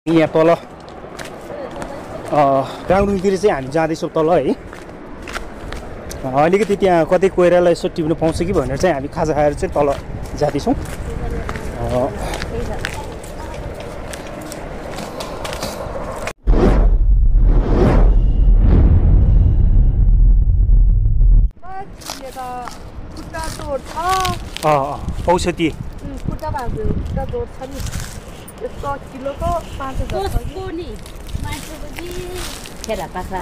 यहाँ तल गाउँतिर चाहिँ हामी जाँदैछौँ तल है। अलिकति त्यहाँ कतै कोइराला यसो टिप्नु पाउँछ कि भनेर चाहिँ हामी खाजा खाएर चाहिँ तल जाँदैछौँ। औषधि किलोको 5,000 नि मान्छेपछि खेरा बाख्रा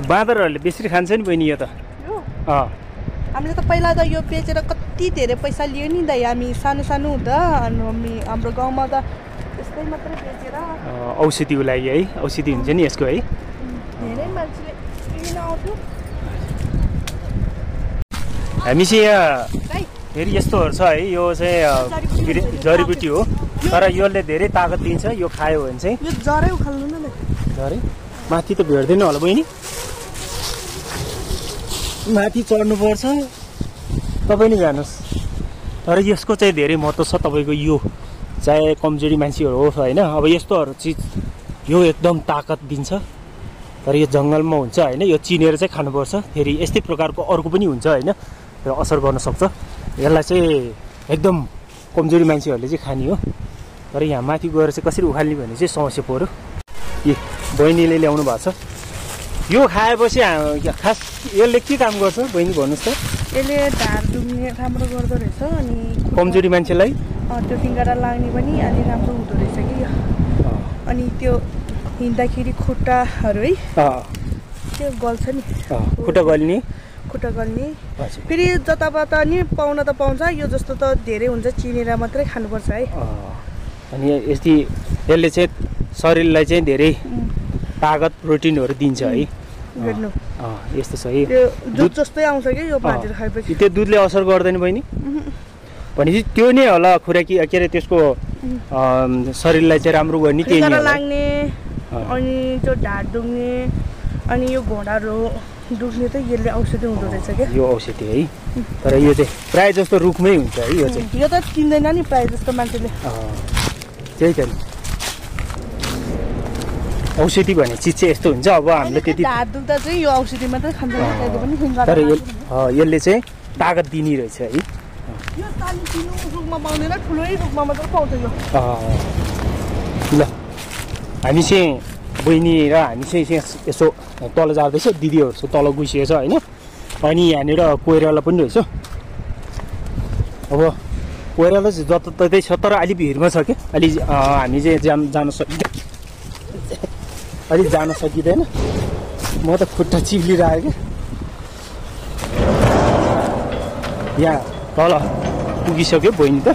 बाँदरहरूले बेसरी खान्छ नि बहिनी यो त। हामीले त पहिला त यो बेचेर कति धेरै पैसा लियो नि दाइ। हामी सानो सानो हुँदा हाम्रो गाउँमा त त्यस्तै मात्रै बेचेर औषधिको लागि है। औषधि हुन्छ नि यसको है। धेरै मान्छेले किन आउँथ्यो। हामी चाहिँ यहाँ फेरि यस्तोहरू छ है। यो चाहिँ जडीबुटी हो तर यसले धेरै ताकत दिन्छ। यो खायो भने चाहिँ यो जरै उखाल्नु न जरै माथि त भेट्दैन होला बहिनी। माथि चढ्नुपर्छ तपाईँ नि जानुहोस्। तर यसको चाहिँ धेरै महत्त्व छ तपाईँको। यो चाहे कमजोरी मान्छेहरू होस् होइन। अब यस्तोहरू चिज यो एकदम ताकत दिन्छ। तर यो जङ्गलमा हुन्छ होइन। यो चिनेर चाहिँ खानुपर्छ। फेरि यस्तै प्रकारको अर्को पनि हुन्छ होइन। र असर गर्न सक्छ। यसलाई चाहिँ एकदम कमजोरी मान्छेहरूले चाहिँ खाने हो। तर यहाँ माथि गएर चाहिँ कसरी उखाल्ने भन्ने चाहिँ समस्या पऱ्यो। ए बहिनीले ल्याउनु भएको छ। यो खाएपछि खास यसले के काम गर्छ बहिनी भन्नुहोस् त। यसले ढाड दुख्ने राम्रो गर्दो रहेछ। अनि कमजोरी मान्छेलाई त्यो सिङ्गडा लाग्ने पनि अलि राम्रो हुँदो रहेछ कि यो। अनि त्यो हिँड्दाखेरि खुट्टाहरू है त्यो गल्छ नि। खुट्टा गल्ने फेरि जताबाट नि पाउन त पाउँछ। यो जस्तो त धेरै हुन्छ चिनेर मात्रै खानुपर्छ है। अनि यसले चाहिँ शरीरलाई चाहिँ धेरै ताकत प्रोटिनहरू दिन्छ है। यस्तो छ है। दुध जस्तै आउँछ कि यो भाजेर खाएपछि। त्यो दुधले असर गर्दैन बहिनी भनेपछि त्यो नै होला खुराकी के अरे त्यसको शरीरलाई चाहिँ राम्रो गर्ने त्यही नै लाग्ने। अनि त्यो ढाड दुख्ने अनि यो घोडाहरू दुख्ने त यसले औषधि हुँदो रहेछ क्या। यो औषधि है। तर यो चाहिँ प्रायः जस्तो रुखमै हुन्छ है। यो चाहिँ यो त चिन्दैन नि प्रायः जस्तो मान्छेले। त्यही त नि औषधि भन्ने चिज चाहिँ यस्तो हुन्छ। अब हामीले त्यति ढाड दुख्दा चाहिँ यो औषधि मात्रै खान्छ। तर यसले चाहिँ ताकत दिने रहेछ है। यो सानो रुखमा पाउँदैन ठुलै रुखमा मात्रै पाउँछ यो। ल हामी चाहिँ बहिनी र हामी चाहिँ यसो तल जाँदैछ। दिदीहरू चाहिँ तल गुसिएछ होइन। अनि यहाँनिर कोइराला पनि रहेछ। अब कोइराला चाहिँ जताततै छ तर अलि भिरमा छ क्या। अलि हामी चाहिँ जान सकिँदैन। म त खुट्टा चिप्लिरहेको क्या। यहाँ तल पुगिसक्यो बहिनी त।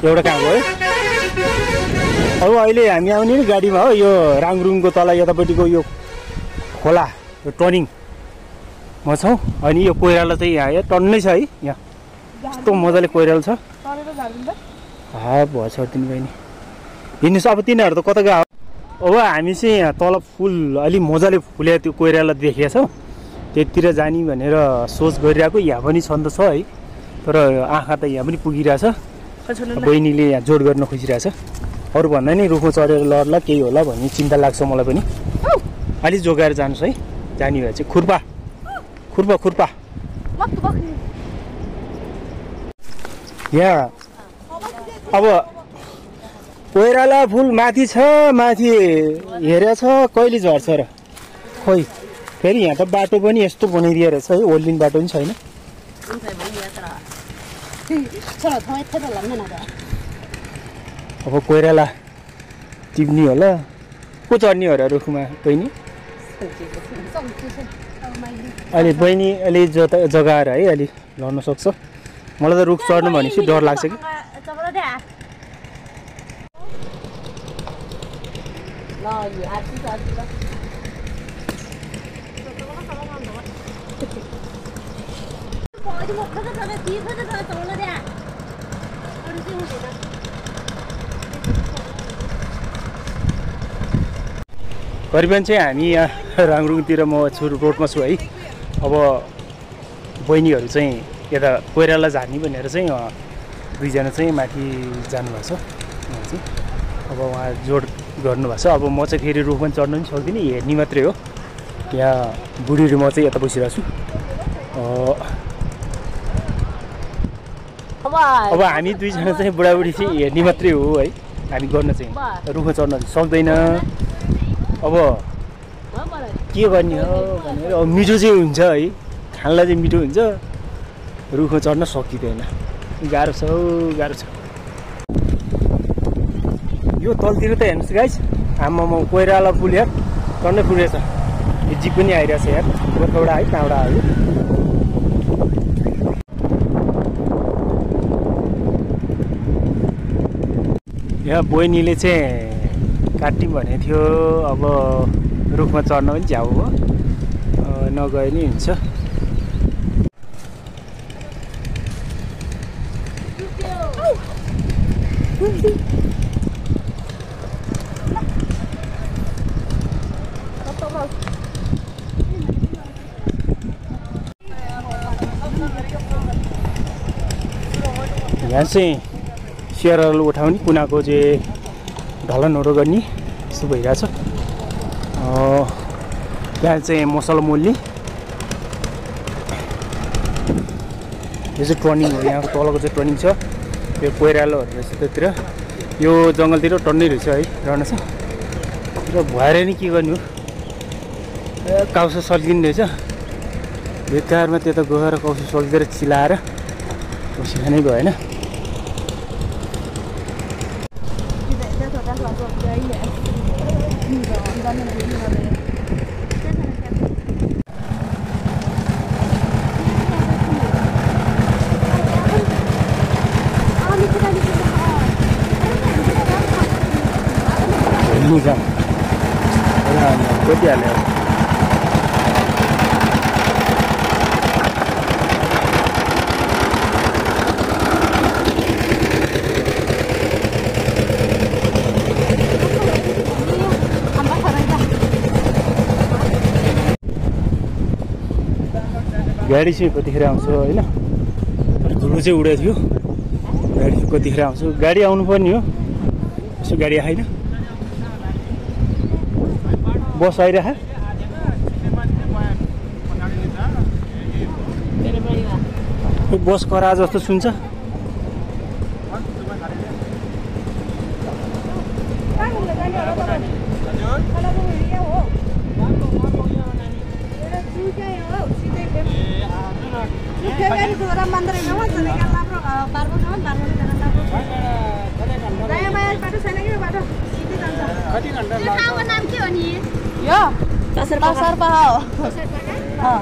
एउटा कहाँ गयो। अब अहिले हामी आउने नि गाडीमा हो। यो राङरुङको तल यतापट्टिको यो खोला यो टर्निङमा छौँ। अनि यो कोइराला चाहिँ यहाँ टन्नै छ है। यहाँ कस्तो मजाले कोइराला छ। भयो छोडिदिनु बहिनी हिँड्नुहोस्। अब तिनीहरू त कता गयो। अब हामी चाहिँ यहाँ तल फुल अलि मजाले फुले त्यो कोइराला देखेको छौँ। त्यतिर जाने भनेर सोच गरिरहेको। यहाँ पनि छन् त छ है। तर आँखा त यहाँ पनि पुगिरहेछ। बहिनीले यहाँ जोड गर्न खोजिरहेछ। अरू भन्दा नि रुखमा चढेर लड्ला केही होला भन्ने चिन्ता लाग्छ मलाई पनि। अलिक जोगाएर जानुहोस् है। जाने भए चाहिँ खुर्पा यहाँ अब कोइराला फुल माथि छ। माथि हेरेछ कहिले झर्छ र खोइ। फेरि यहाँ त बाटो पनि यस्तो बनाइदिएर रहेछ है। ओल्लिने बाटो पनि छैन। अब कोइराला टिप्ने होला। को चढ्ने हो र रुखमा बहिनी। अलि बहिनी अलि जगाएर है अलि लड्न सक्छ। मलाई त रुख चढ्नु भनेपछि डर लाग्छ कि। करिबन चाहिँ हामी यहाँ राङरुङतिर म छु रोडमा छु है। अब बहिनीहरू चाहिँ यता कोइराला झार्ने भनेर चाहिँ दुईजना चाहिँ माथि जानुभएको छ उहाँ चाहिँ। अब उहाँ जोड गर्नुभएको छ। अब म चाहिँ फेरि रुखमा चढ्नु पनि सक्दिनँ, हेर्ने मात्रै हो। यहाँ बुढी र म चाहिँ यता बसिरहेको छु। अब हामी दुईजना चाहिँ बुढाबुढी चाहिँ हेर्ने मात्रै हो है। हामी गर्न चाहिँ रुखमा चढ्न सक्दैन। अब के गर्ने हो भनेर अब मिठो चाहिँ हुन्छ है, खानलाई चाहिँ मिठो हुन्छ, रुखमा चढ्न सकिँदैन। गाह्रो छ गाह्रो छ। यो तलतिर त हेर्नुहोस् गाइस, आमामा कोइराला पुल यार टन्नै पुगेछ। यो जिप पनि आइरहेछ यार, गोर्खाबाट है कहाँबाट आयो। यहाँ बहिनीले चाहिँ काट्यौँ भनेको थियो। अब रुखमा चढ्न पनि झ्याउ हो, नगए नि हुन्छ। यहाँ चाहिँ सेयरहरू उठाउने, कुनाको चाहिँ ढलनहरू गर्ने यस्तो भइरहेछ। यहाँ चाहिँ मसला मोल्ने, यो चाहिँ टर्निङ हो। यहाँको तलको चाहिँ टर्निङ छ, यो कोइरालोहरू रहेछ त्यतिर। यो जङ्गलतिर टन्नै रहेछ है, रहन छ। र भएर नि के गर्ने हो, काउसो सल्किने रहेछ। बेकारमा त्यता गएर काउसो सल्किएर चिलाएर बसी खानै भएन। कतिहाल्यो गाडी चाहिँ कतिखेर आउँछ होइन, धुलो चाहिँ उडेको थियो। गाडी कतिखेर आउँछ, गाडी आउनु पर्ने हो। यसो गाडी आएन, बस आइरह। बस करा जस्तो सुन्छ।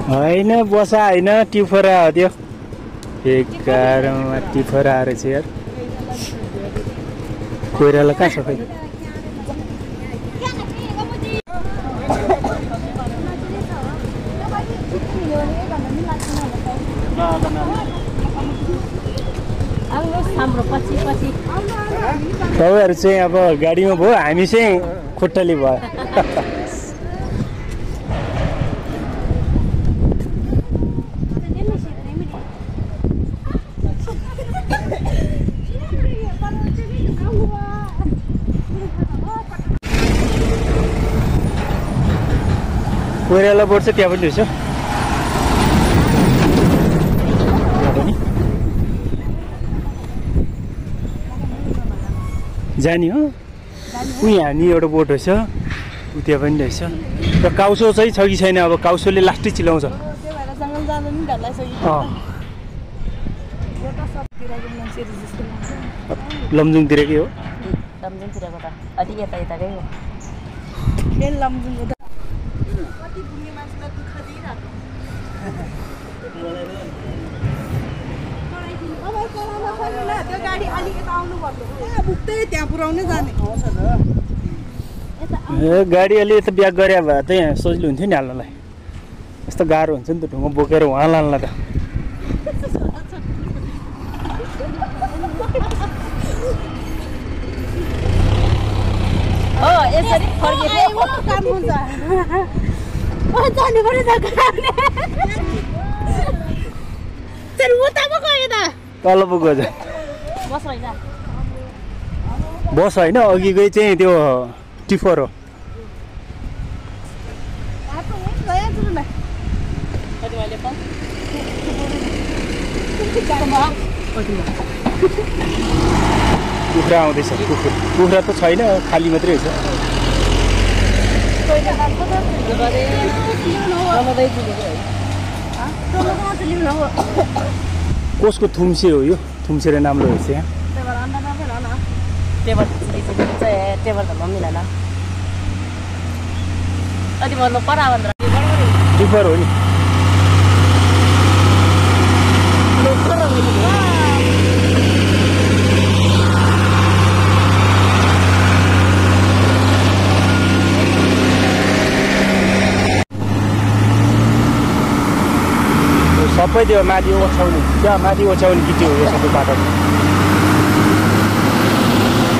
होइन बसा होइन, टिफरा हो त्यो। एकारमा टिफरा रहेछ यार। कोइराला कहाँ छ खै? तपाईँहरू चाहिँ अब गाडीमा भयो, हामी चाहिँ खुट्टाले भयो। कोइराला बोर्ड चाहिँ त्यहाँ पनि रहेछ। जाने हो यहाँ नि एउटा बोट रहेछ, त्यहाँ पनि रहेछ। र काउसो चाहिँ छ कि छैन, अब काउसोले लास्टै चिलाउँछ। लमजुङतिरकै हो। लमजुङतिरको त अलि यता यताकै हो। गाडी अलि यता ब्याक गरे भए त यहाँ सजिलो हुन्थ्यो नि हाल्नलाई। यस्तो गाह्रो हुन्छ नि त ढुङ्गा बोकेर उहाँ लान्ला त। यसरी फर्केको काम हुन्छ जानु पर्यो त खाने तेरो उता पो गयो त तल पो गयो बस होइन बस होइन अघिकै चाहिँ त्यो टिफर हो कति मैले पाउँ कुखुरा आउँदैछ कुखुरा त छैन खाली मात्रै छ कसको थुम्से हो यो थुम्से नाम लो रहेछ यहाँ टेबल टेबल त मिलेन अति मतलब परावन टिफर हो नि सबै त्यो माथि ओछ्याउने त्यहाँ माथि ओछ्याउने गिटी हो यो सबै बाटो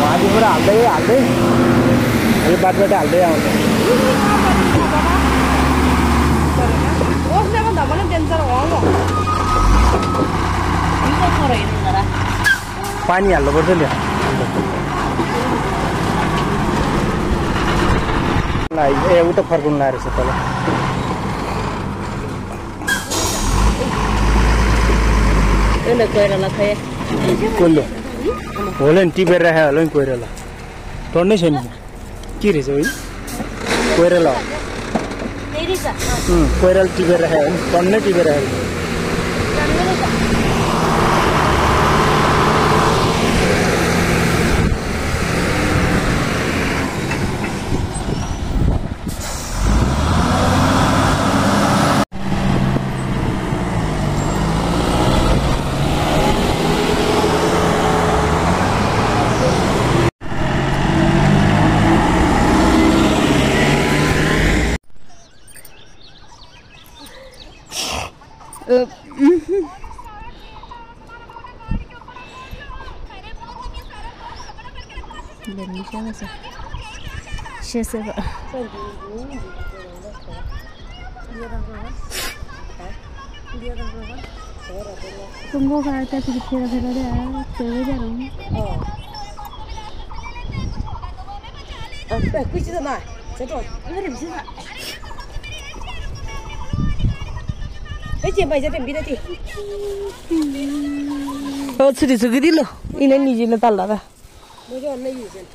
माथिबाट हाल्दै यो बाटोबाट हाल्दै आउँछ पानी हाल्नुपर्छ नि ए उता फर्काउनु लाएर छ तल कोइराला खै कोल्लो होला नि टिपेर राखे होला नि कोइराला टन्नै छैन के रहेछ है कोइराला हो कोइराला टिपेर राखे हो नि टन्नै टिपेर राखेको Tunggu kalau kita kira-kira dia, cewek jarang. कुछ त न चटो अरे बिस न ए जे बाइ जते बिरति ओ छुरी छुरी दिलो इने निजिन तल्ला बा मोजो नै युजन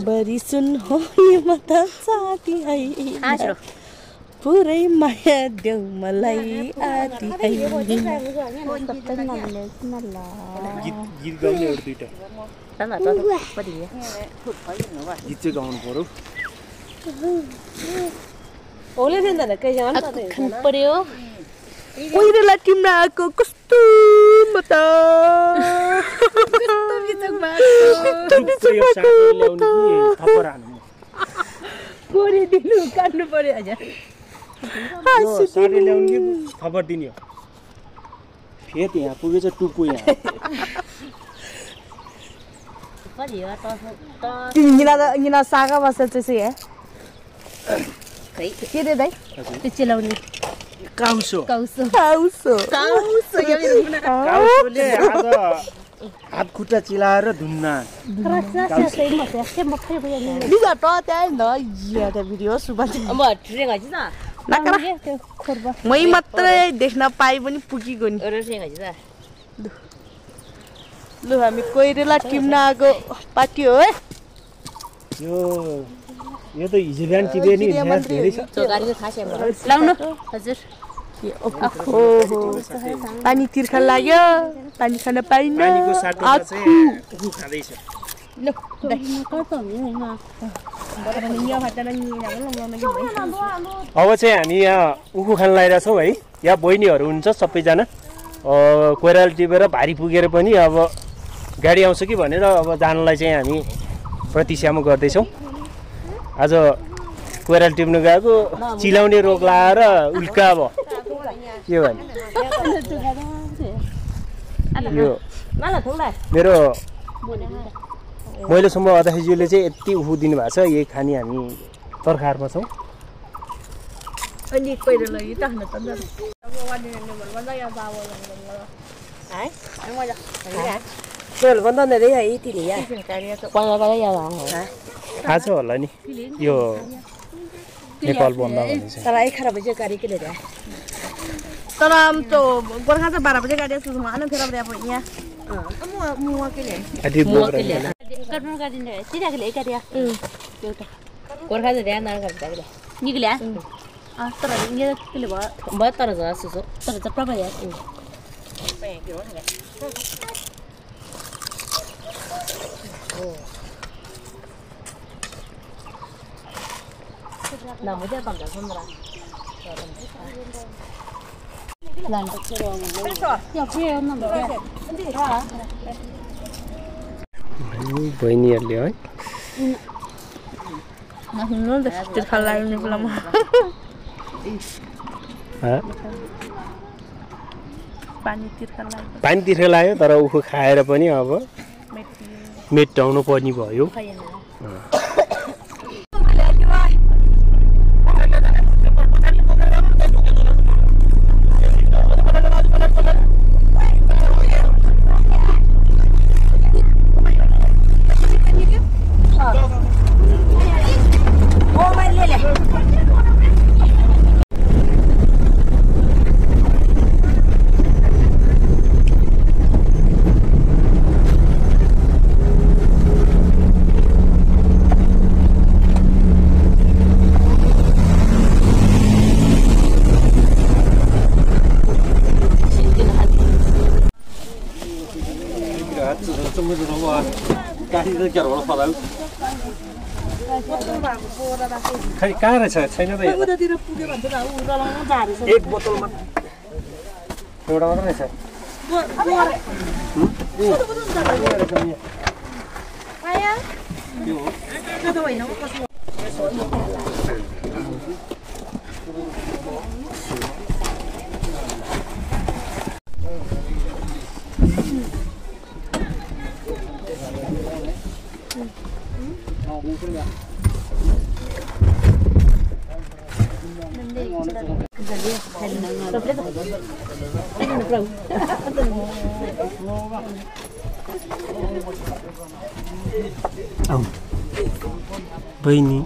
बरी सुन हो ये मता साथी है पुरै माया देऊ मलाई आती है गीत गाउने एउटा दुईटा गीत चाहिँ गाउनु पर्यो ओले थिएन त कहिले जान पर्यो कोइराला टिम्राको कस्तो मता कोरे दिनु काट्नु पर्यो हजुर साडी ल्याउनु कि खबर दिने हो फेरि यहाँ पुगेछ टुप्पो यहाँ निना सागा बस्छ चाहिँ है के दे दाइ त्यो चिलाउने काउसो काउसोले आज हात खुट्टा चिलाएर धुन्न बिगा त त्यहाँ न ज्यादा भिडियो सुबा अब ट्रेन हैछ न नकरा मै मात्रै देख्न पाए पनि पुगिगयो नि अरे ट्रेन हैछ लु हामी कोइराला टिम्नाको पार्टी हो है यो त हिजो बिहान टिपे नि धेरै छ गाडीको खास लाउन हजुर ओहो पानी तिर्खा लाग्यो पानी खान पाइन्न पानीको साटोमा चाहिँ उखु खाँदैछ ल अब चाहिँ हामी यहाँ उखु खान लागिरहेको छौँ है यहाँ बहिनीहरू हुन्छ सबैजना कोइराला टिपेर भारी पुगेर पनि अब गाडी आउँछ कि भनेर अब जानलाई चाहिँ हामी प्रतीक्षा गर्दैछौँ। आज कोइराला टिप्नु गएको चिलाउने रोग लाएर उल्का अब के भने यो मेरो महिलासम्म अध्यक्षज्यूले चाहिँ यति उफु दिनुभएको छ। यही खानी हामी तर्खारमा छौँ। थाहा छ होला नि यो नेपाल बन्द भनेछ। तर त्यो गोर्खा चाहिँ 12 बजे गाडी आउँछ माने फेर अब यहाँ गोर्खा चाहिँ ध्यान नगर्छ निक्ल्या तर निक्ले भयो तर जसो तर चाहिँ प्रभाव 나무대 방가 손들아. बहिनीहरूले है पानी तिर्खा लाग्यो तर उखु खाएर पनि अब मेटाउनु पर्ने भयो। खै कहाँ रहेछ छैन त एक बोतलमा एउटा मात्र रहेछ। बहिनी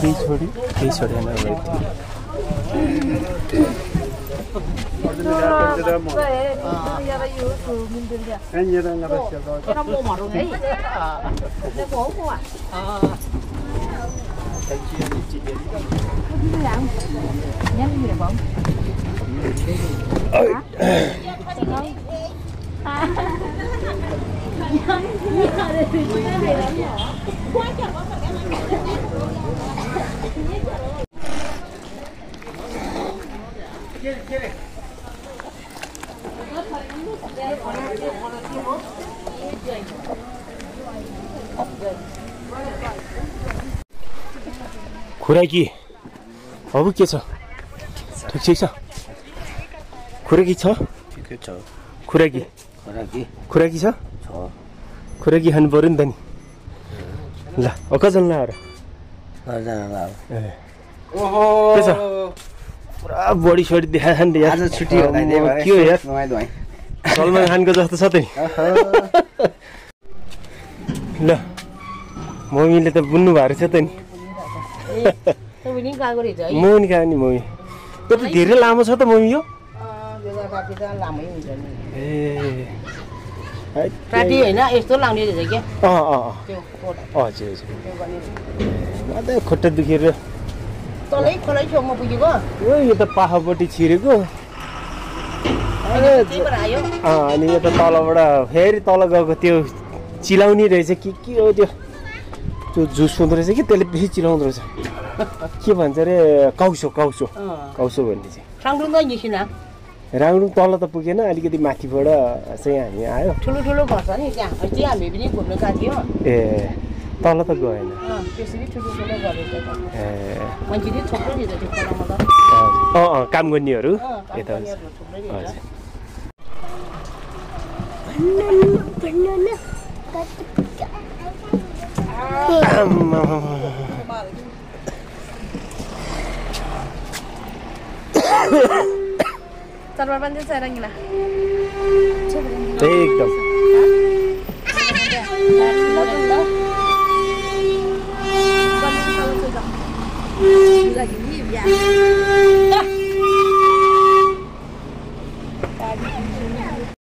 केही छोडेन खुराकी अब के छ ठिक छ खुराकी छ ठिकै छ खुराकी खुराकी छ खुराकी खानु पर्यो नि त नि ल कतिजना लाएर के छ पुरा बडी सडी देखाएछ नि यार छुट्टी के हो यार सलमान खानको जस्तो छ त नि ल मम्मीले त बुन्नु भएको छ त नि मम्मी कहाँ नि मम्मी त्यो त धेरै लामो छ त मम्मी यो पार्टी हैन यस्तो लाउने रहेछ के हजुर हजुर म त खुट्टा दुखेर तलै खोलै छेउमा पुगेको यो त पाखापट्टि छिरेको अनि यो त तलबाट फेरि तल गएको त्यो चिलाउने रहेछ के हो त्यो त्यो जुस हुँदो रहेछ कि त्यसले बेसी चिलाउँदो रहेछ के भन्छ अरे काउसो काउसो काउसो भन्ने चाहिँ साङ्डुङ त निसिन राङडुङ तल त पुगेन अलिकति माथिबाट चाहिँ हामी आयो ठुलो ठुलो घर छ नि त्यहाँ अस्ति हामी पनि घुम्न गएको थियौँ ए तल त गएन त्यसरी ठुलो ठुलो गरेको ए मान्छे थुप्रो थियो त्यो खोलामा त काम गर्नेहरू यता थुप्रै हजुर चाडबाड पनि चाहिँ रङ्गिला एकदम